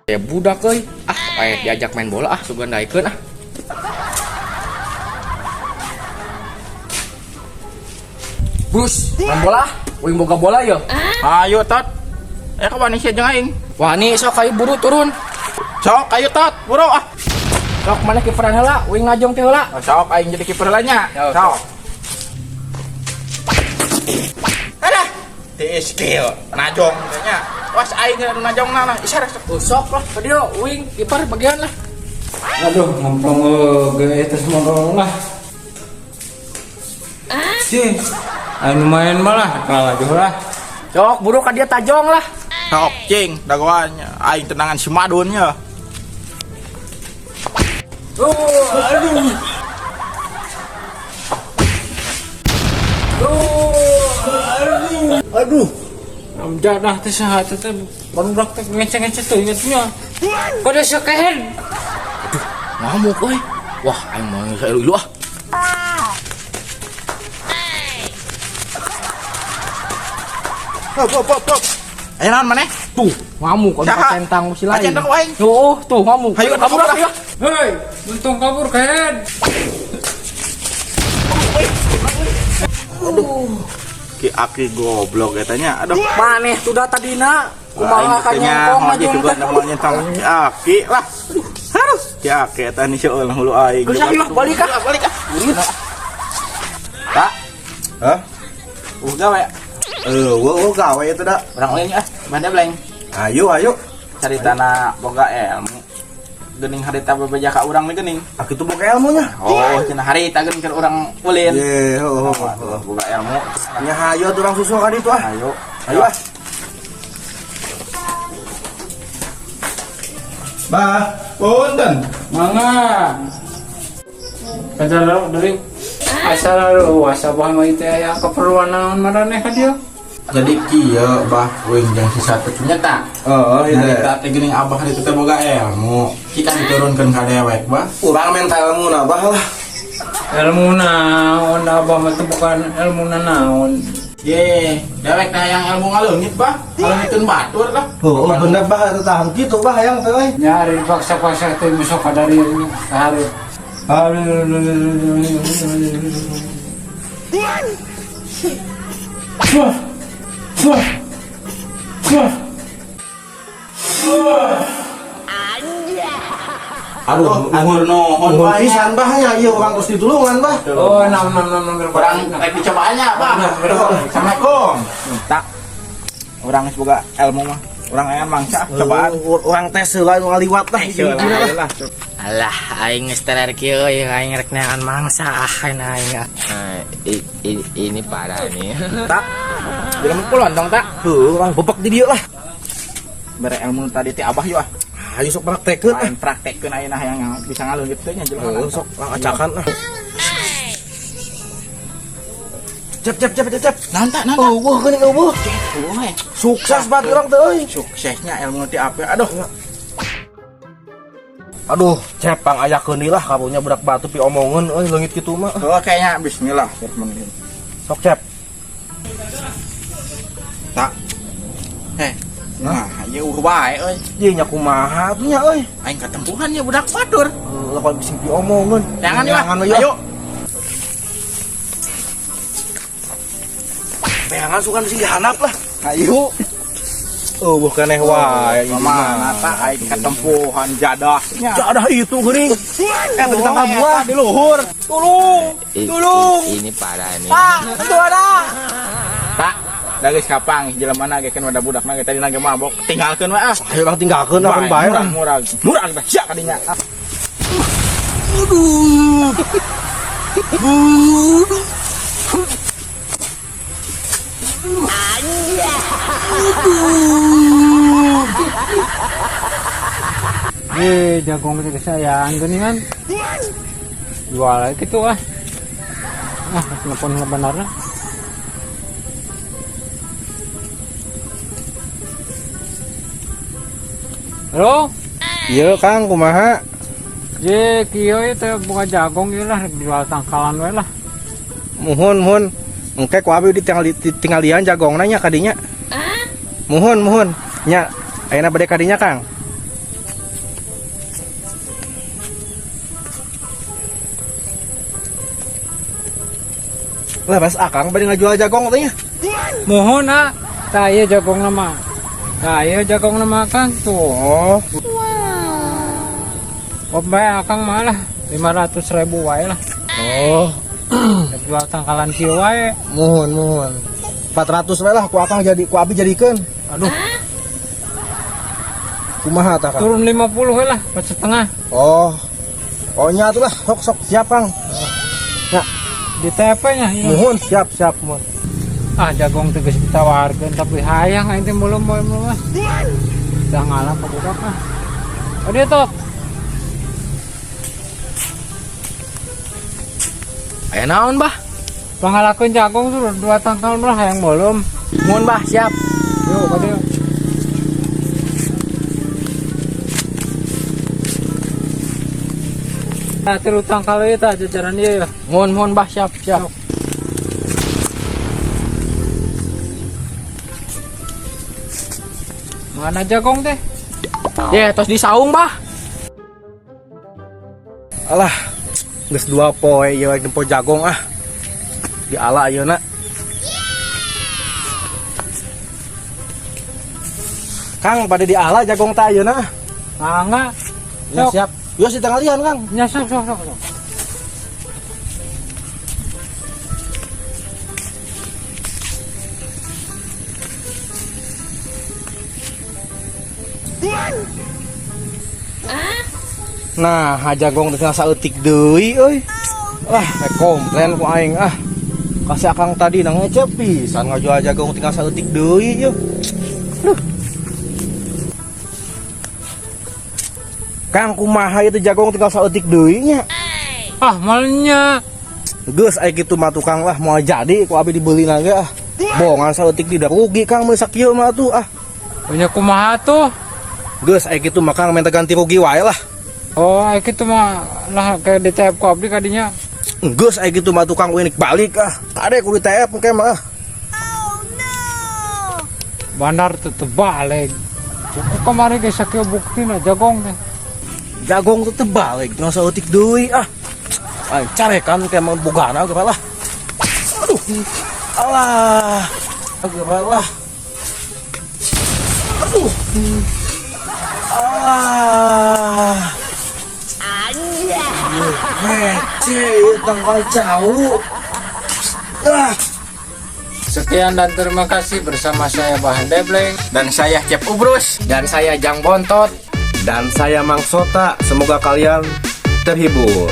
Ya budak euy. Ah, paeh diajak main bola ah, sugan daekeun ah. Bus, main bola ah. Uing boga bola yo. Ayo Tot. Eh kawan sia jeung aing. Wani sok ayo buru turun. Sok ayo Tot, buru ah. Sok mana kiperan heula, uing ngajong teh heula. Oh, sok aing jadi kiper heula nya. Ya, Sok. Alah, teu skill najong teh nya. Was aing nu najong na isar sok. Oh, sok lah ka dieu uing kiper bagian lah. Aduh, ngemplong ge terus modal lah. Cih, anu main malah kalah juga lah. Sok buru ka dieu tajong lah. Sok cing dagoan aing tenangan si Madun nya. Aduh. Aduh. Amjadah teh saha teh teh barudak teh ngece-ngece teh ingetnya. Pada sekehen. Aduh, ngamuk euy. Wah, aing mau ilu ah. Hop hop hop hop. Ayo naon maneh? Tuh, ngamuk anu Saha? kacentang si lain. Kacentang aing. Oh, tuh ngamuk. Hayu kabur kabur ah. ah. Hei, untung kabur kehen. Ki aki goblok eta nya. Aduh. Maneh tuh dah tadina. Kumaha ka nyongkong mah ngajong juga teh. namanya tang ki aki lah. Aduh, ki aki eta nih seueul hulu aing. Geus ah, yuk, balik ah. Balik ah. Tak. Hah? Gawe. Eueuh gawe itu dah. Urang ulin ah, bade bleng. Ayo, ayo. Caritana boga ilmu. Geuning harita bebeja ka urang nih geuning. Aku itu boga ilmunya. Oh, cenah harita geuning keur urang ulin. Ye, oh, oh, Aduh, boga ilmu. Nya hayo atuh urang susul ka ditu ah. Ayo. Ayo ah. Bah, punten. Mangga. Kata dari asal lu asa bah mah teh aya keperluan naon maraneh ka dieu. Jadi kieu bah uing jeung si satu nya tak. Oh, iya. Harita teh geuning abah ditu teh boga ilmu. Kita diturunkeun ka dewek bah. Urang minta ilmu na bah lah. Ilmu naon abah mah teh bukan ilmu naon. Ye, dewek teh yang ilmu ngaleungit bah. Ngaleungiteun batur lah. Oh, bener bah eta tahan kitu bah hayang teh euy. Nyari paksa-paksa teh besok ka dari hari. Wah. Wah. Wah. Aduh, Nuhun nuhun nuhun bah. pisan bah nya ieu urang terus ditulungan bah. Oh, enam enam enam enam Urang rek dicobaan nya bah. Assalamualaikum. Tak. Urang geus boga ilmu mah. Urang aya mangsa cobaan. Urang tes heula nu ngaliwat lah hiji-hijina lah. Alah, aing geus teler kieu euy, aing rek neangan mangsa ah aing aing. Ini parah nih. Tak. Jelema kulon dong tak. Heuh, urang bebek di dieu lah. Bere ilmu tadi teh abah yuk ah. Ayo sok praktekeun ah. Aing praktekkeun ayeuna hayang bisa ngaleungit teh nya jelema. Heuh, sok urang acakan ah. Cep cep cep cep cep. Naon tak naon tak. Eueuh geuning eueuh. Eueuh. Sukses banget urang teh euy. Suksesnya ilmu ti apa? Aduh. Aduh, cepang ayakeun deui lah karunya budak batu pi omongeun euy leungit kitu mah. Heuh kayaknya bismillahirrahmanirrahim. Sok cep. Tak. Eh. Nah, ieu eueuh bae euy. Ye nya kumaha atuh nya euy. Aing katempuhan ya budak batur. Heuh, lawan bising pi omongeun. Jangan yuk. Jangan yuk. Ayo. Jangan sukan bising dihanap lah. Ayo. Eueuh keneh wae. Mana tak aing katempuhan jadahnya. Jadah itu geuning. Eh ditangkap buah. Di luhur. Tolong. Tolong. Ini parah nih. Pak, itu ada. Tak. Da geus kapang jelema na ge kan budak na ge tadi na ge mabok. Tinggalkeun we ah. Ayo urang tinggalkeun lah kan bae. Murah murah. Murah kita sia kadinya. Aduh. Aduh. Eh, jagung teh kesayaan geuningan. Jual aja gitu ah. Ah, telepon benerna. Halo? Iya Kang, kumaha? Ye, kieu ieu teh buka jagung ieu lah jual tangkalan we lah. Muhun, muhun. Engke ku abi ditinggalian jagongna nya kadinya. Muhun muhun. Nya, ayeuna bade ka dinya, Kang. Lah, pas Akang bade ngajual jagong katanya. Muhun ah. Tah ieu jagongna mah. Tah ieu jagongna mah Kang tuh. Oh, Oh, bae Akang mah lah 500.000 wae lah. oh, Jual tangkalan kieu wae. muhun muhun. 400 we lah ku Akang jadi ku abi jadikeun. Aduh, Kumaha tah, Kang? turun 50 we lah, 4,5. Oh. Oh nya atuh lah, sok sok siap, Kang. Ya, Di TP nya ieu. muhun siap siap muhun. Ah, jagong teh geus ditawarkeun tapi hayang aing teh belum moe mah. Dah ngalah ka budak ah. Oh dia tuh. Aya naon, Bah? Pangalakeun jagong tuh 2 tangkal lah hayang belum. Muhun, Bah, siap. Yuk, ka dieu. Nah, 3 tangkal ieu tah jajaran ieu ya. Muhun muhun, Bah, siap siap. Mana jagong teh? Ye, tos disaung, Bah. Alah, geus 2 poe ieu nempo jagong ah. Diala ayeuna. Kang, pada diala jagong teh ayeuna. Mangga. Ya, Sok. siap. Yo si tangalian, Kang. Nya sok sok sok. sok. Nah, jagong teh saeutik deui euy. Wah, komplain ku aing ah. Kasih Akang tadi nang ngecep pisan ngajual jagong tinggal saeutik deui yeuh. Duh. Kang, kumaha itu jagong tinggal saeutik deui nya? Ah, malnya. Geus aya kitu mah tukang lah moal jadi ku abi dibeli ge ah. Bongan saeutik tidak rugi Kang meuli sakieu mah atuh ah. Punya kumaha tuh? Geus aya kitu mah Kang minta ganti rugi wae lah. Oh, aya kitu mah lah kayak di TF ku abdi kadinya. Geus aya kitu mah tukang unik balik ah. Kade ku di TF engke mah ah. Bandar tetep balik. Cukup kemarin geus sakieu buktina jagong teh. Jagong tetep balik tinggal saeutik deui ah. Aing carekan ke mah bogana ge lah. Aduh. Alah. Ge lah. Aduh. Alah. Receh, tangkal jauh. Ah. Sekian dan terima kasih bersama saya Bahan Debleng. Dan saya Cep Ubrus. Dan saya Jang Bontot. Dan saya Mang Sota. Semoga kalian terhibur.